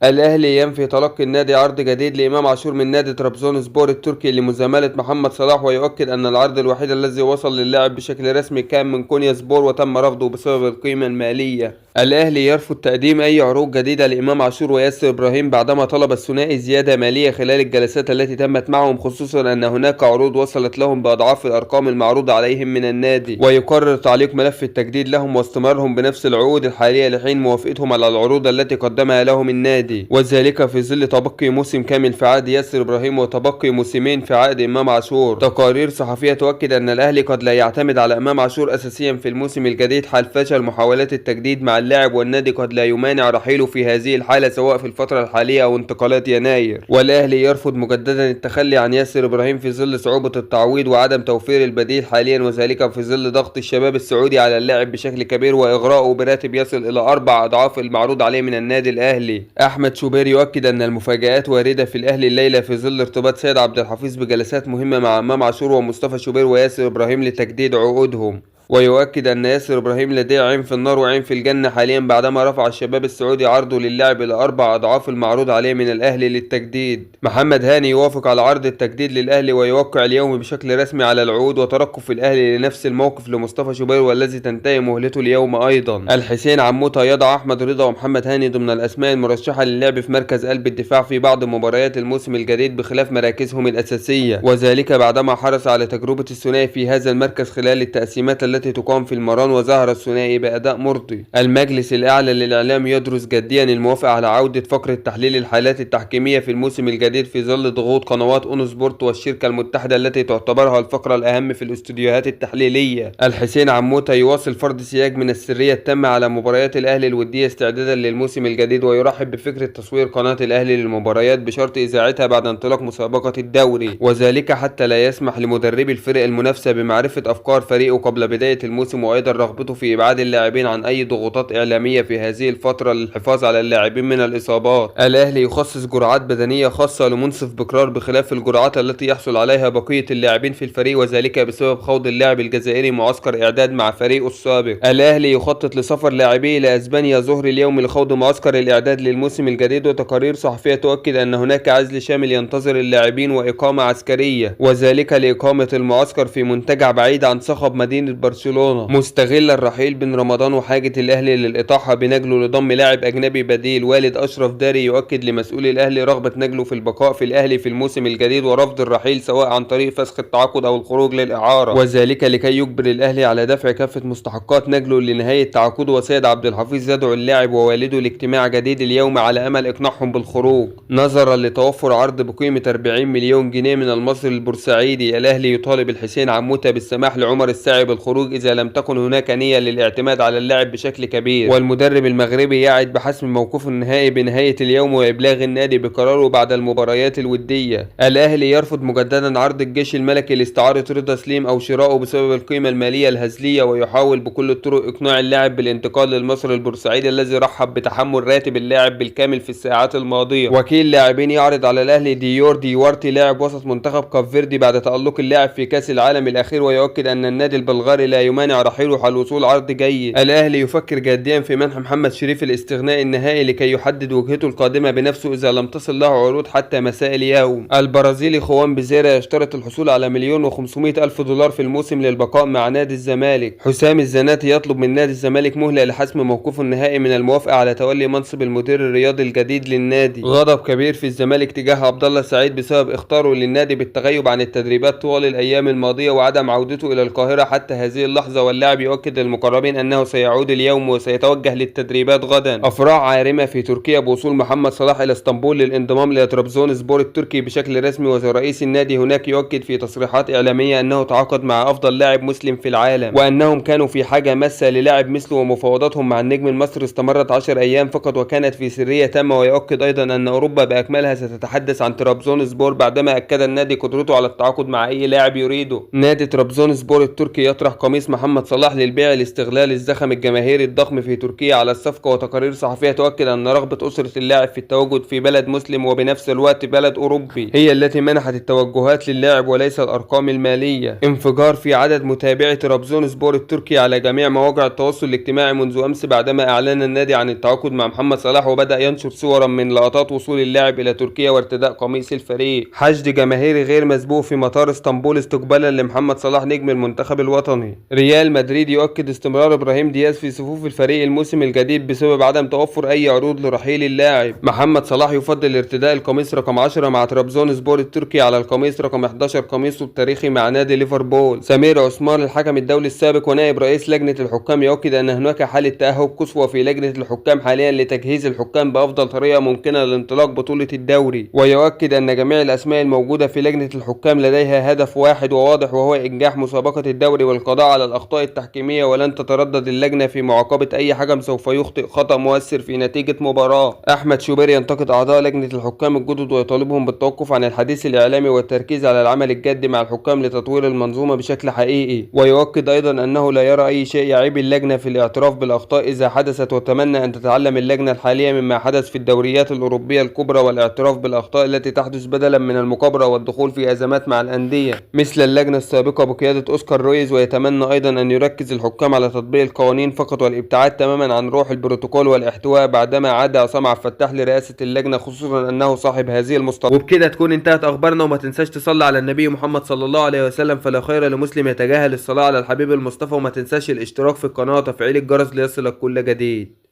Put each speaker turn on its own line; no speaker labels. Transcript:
الأهلي ينفي تلقي النادي عرض جديد لإمام عاشور من نادي ترابزونسبور التركي لمزاملة محمد صلاح، ويؤكد أن العرض الوحيد الذي وصل للاعب بشكل رسمي كان من كونيا سبور وتم رفضه بسبب القيمة المالية. الأهلي يرفض تقديم أي عروض جديدة لإمام عاشور وياسر إبراهيم بعدما طلب الثنائي زيادة مالية خلال الجلسات التي تمت معهم، خصوصا أن هناك عروض وصلت لهم بأضعاف الأرقام المعروضة عليهم من النادي. ويقرر تعليق ملف التجديد لهم واستمرارهم بنفس العقود الحالية لحين موافقتهم على العروض التي قدمها لهم النادي، وذلك في ظل تبقي موسم كامل في عقد ياسر إبراهيم وتبقي موسمين في عقد إمام عاشور. تقارير صحفية تؤكد أن الأهلي قد لا يعتمد على إمام عاشور أساسيا في الموسم الجديد حال فشل محاولات التجديد مع اللاعب، والنادي قد لا يمانع رحيله في هذه الحالة سواء في الفترة الحالية أو انتقالات يناير. والأهلي يرفض مجددا التخلي عن ياسر إبراهيم في ظل صعوبة التعويض وعدم توفير البديل حاليا، وذلك في ظل ضغط الشباب السعودي على اللاعب بشكل كبير وإغرائه براتب يصل إلى 4 أضعاف المعروض عليه من النادي الأهلي. أحمد شوبير يؤكد أن المفاجآت واردة في الأهلي الليلة في ظل ارتباط سيد عبد الحفيظ بجلسات مهمة مع إمام عاشور ومصطفى شوبير وياسر إبراهيم لتجديد عقودهم. ويؤكد أن ياسر إبراهيم لديه عين في النار وعين في الجنة حاليا بعدما رفع الشباب السعودي عرضه للاعب إلى 4 أضعاف المعروض عليه من الأهلي للتجديد. محمد هاني يوافق على عرض التجديد للأهلي ويوقع اليوم بشكل رسمي على العقود، وترقب الأهلي لنفس الموقف لمصطفى شوبير والذي تنتهي مهلته اليوم أيضا. الحسين عموتة يضع أحمد رضا ومحمد هاني ضمن الأسماء المرشحة للعب في مركز قلب الدفاع في بعض مباريات الموسم الجديد بخلاف مراكزهم الأساسية، وذلك بعدما حرص على تجربة الثنائي في هذا المركز خلال التقسيمات التي تقام في المران، وظهر الثنائي بأداء مرضي. المجلس الأعلى للإعلام يدرس جديا الموافقة على عودة فقرة تحليل الحالات التحكيمية في الموسم الجديد في ظل ضغوط قنوات أون سبورت والشركة المتحدة التي تعتبرها الفقرة الأهم في الاستوديوهات التحليلية. الحسين عموتة يواصل فرض سياج من السرية التامة على مباريات الأهلي الودية استعدادا للموسم الجديد، ويرحب بفكرة تصوير قناة الأهلي للمباريات بشرط إذاعتها بعد انطلاق مسابقة الدوري، وذلك حتى لا يسمح لمدربي الفرق المنافسة بمعرفة أفكار فريقه قبل بداية الموسم، وأيضا رغبته في إبعاد اللاعبين عن أي ضغوطات إعلامية في هذه الفترة للحفاظ على اللاعبين من الإصابات. الأهلي يخصص جرعات بدنية خاصة لمنصف بكرار بخلاف الجرعات التي يحصل عليها بقية اللاعبين في الفريق، وذلك بسبب خوض اللاعب الجزائري معسكر إعداد مع فريقه السابق. الأهلي يخطط لسفر لاعبيه إلى أسبانيا ظهر اليوم لخوض معسكر الإعداد للموسم الجديد، وتقارير صحفية تؤكد أن هناك عزل شامل ينتظر اللاعبين وإقامة عسكرية، وذلك لإقامة المعسكر في منتجع بعيد عن صخب مدينة برشلونة. مستغل الرحيل بن رمضان وحاجة الأهلي للإطاحة بنجله لضم لاعب أجنبي بديل. والد أشرف داري يؤكد لمسؤولي الأهلي رغبة نجله في البقاء في الأهلي في الموسم الجديد ورفض الرحيل سواء عن طريق فسخ التعاقد أو الخروج للإعارة، وذلك لكي يجبر الأهلي على دفع كافة مستحقات نجله لنهاية تعاقده. وسيد عبد الحفيظ يدعو اللاعب ووالده لاجتماع جديد اليوم على أمل إقناعهم بالخروج نظرا لتوفر عرض بقيمة 40 مليون جنيه من المصري البورسعيدي. الأهلي يطالب الحسين عموتة بالسماح لعمر الساعي بالخروج إذا لم تكن هناك نية للاعتماد على اللاعب بشكل كبير. والمدرب المغربي يعد بحسم موقفه النهائي بنهاية اليوم وإبلاغ النادي بقراره بعد المباريات الودية. الأهلي يرفض مجددا عرض الجيش الملكي لاستعارة رضا سليم أو شرائه بسبب القيمة المالية الهزلية، ويحاول بكل الطرق إقناع اللاعب بالانتقال للمصري البورسعيدي الذي رحب بتحمل راتب اللاعب بالكامل في الساعات الماضية. وكيل لاعبين يعرض على الأهلي ديور ديوارتي لاعب وسط منتخب كاب فيردي بعد تألق اللاعب في كأس العالم الأخير، ويؤكد أن النادي البلغاري لا يمانع رحيله حال وصول عرض جيد. الأهلي يفكر جاديا في منح محمد شريف الاستغناء النهائي لكي يحدد وجهته القادمة بنفسه إذا لم تصل له عروض حتى مساء اليوم. البرازيلي خوان بيزيرا يشترط الحصول على 1,500,000 دولار في الموسم للبقاء مع نادي الزمالك. حسام الزناتي يطلب من نادي الزمالك مهلة لحسم موقفه النهائي من الموافقة على تولي منصب المدير الرياضي الجديد للنادي. غضب كبير في الزمالك تجاه عبد الله سعيد بسبب اختاره للنادي بالتغيب عن التدريبات طوال الأيام الماضية وعدم عودته إلى القاهرة حتى هذه اللحظة، واللاعب يؤكد للمقربين أنه سيعود اليوم وسيتوجه للتدريبات غدا. أفراح عارمة في تركيا بوصول محمد صلاح إلى اسطنبول للانضمام إلى ترابزون سبور التركي بشكل رسمي، ورئيس النادي هناك يؤكد في تصريحات إعلامية أنه تعاقد مع أفضل لاعب مسلم في العالم، وأنهم كانوا في حاجة ماسة للاعب مثله، ومفاوضاتهم مع النجم المصري استمرت 10 أيام فقط وكانت في سرية تامة. ويؤكد أيضا أن أوروبا بأكملها ستتحدث عن ترابزون سبور بعدما أكد النادي قدرته على التعاقد مع أي لاعب يريده. نادي ترابزون سبور التركي يطرح قميص محمد صلاح للبيع لاستغلال الزخم الجماهيري الضخم في تركيا على الصفقة. وتقارير صحفية تؤكد أن رغبة أسرة اللاعب في التواجد في بلد مسلم وبنفس الوقت بلد أوروبي هي التي منحت التوجهات للاعب وليس الأرقام المالية. انفجار في عدد متابعي ترابزون سبور التركي على جميع مواقع التواصل الاجتماعي منذ أمس بعدما أعلن النادي عن التعاقد مع محمد صلاح، وبدأ ينشر صورا من لقطات وصول اللاعب إلى تركيا وارتداء قميص الفريق. حشد جماهيري غير مسبوق في مطار اسطنبول استقبالا لمحمد صلاح نجم المنتخب الوطني. ريال مدريد يؤكد استمرار ابراهيم دياز في صفوف الفريق الموسم الجديد بسبب عدم توفر أي عروض لرحيل اللاعب. محمد صلاح يفضل ارتداء القميص رقم 10 مع ترابزون سبور التركي على القميص رقم 11 قميصه التاريخي مع نادي ليفربول. سمير عثمان الحكم الدولي السابق ونائب رئيس لجنة الحكام يؤكد أن هناك حالة تأهب قصوى في لجنة الحكام حاليا لتجهيز الحكام بأفضل طريقة ممكنة لانطلاق بطولة الدوري، ويؤكد أن جميع الأسماء الموجودة في لجنة الحكام لديها هدف واحد وواضح، وهو إنجاح مسابقة الدوري والقضاء على الأخطاء التحكيمية، ولن تتردد اللجنة في معاقبة أي حكم سوف يخطئ خطأ مؤثر في نتيجة مباراة. أحمد شوبير ينتقد أعضاء لجنة الحكام الجدد ويطالبهم بالتوقف عن الحديث الإعلامي والتركيز على العمل الجاد مع الحكام لتطوير المنظومة بشكل حقيقي، ويؤكد أيضا أنه لا يرى أي شيء يعيب اللجنة في الاعتراف بالأخطاء إذا حدثت، وتمنى أن تتعلم اللجنة الحالية مما حدث في الدوريات الأوروبية الكبرى والاعتراف بالأخطاء التي تحدث بدلا من المكابرة والدخول في أزمات مع الأندية مثل اللجنة السابقة بقيادة أوسكار رويز. ويتمنى أيضا أن يركز الحكام على تطبيق القوانين فقط والابتعاد تماما عن روح البروتوكول والاحتواء بعدما عاد عصام عبد الفتاح لرئاسة اللجنة، خصوصا أنه صاحب هذه المصطلح. وبكده تكون انتهت أخبارنا، وما تنساش تصلي على النبي محمد صلى الله عليه وسلم، فلا خير لمسلم يتجاهل الصلاة على الحبيب المصطفى. وما تنساش الاشتراك في القناة وتفعيل الجرس ليصلك كل جديد.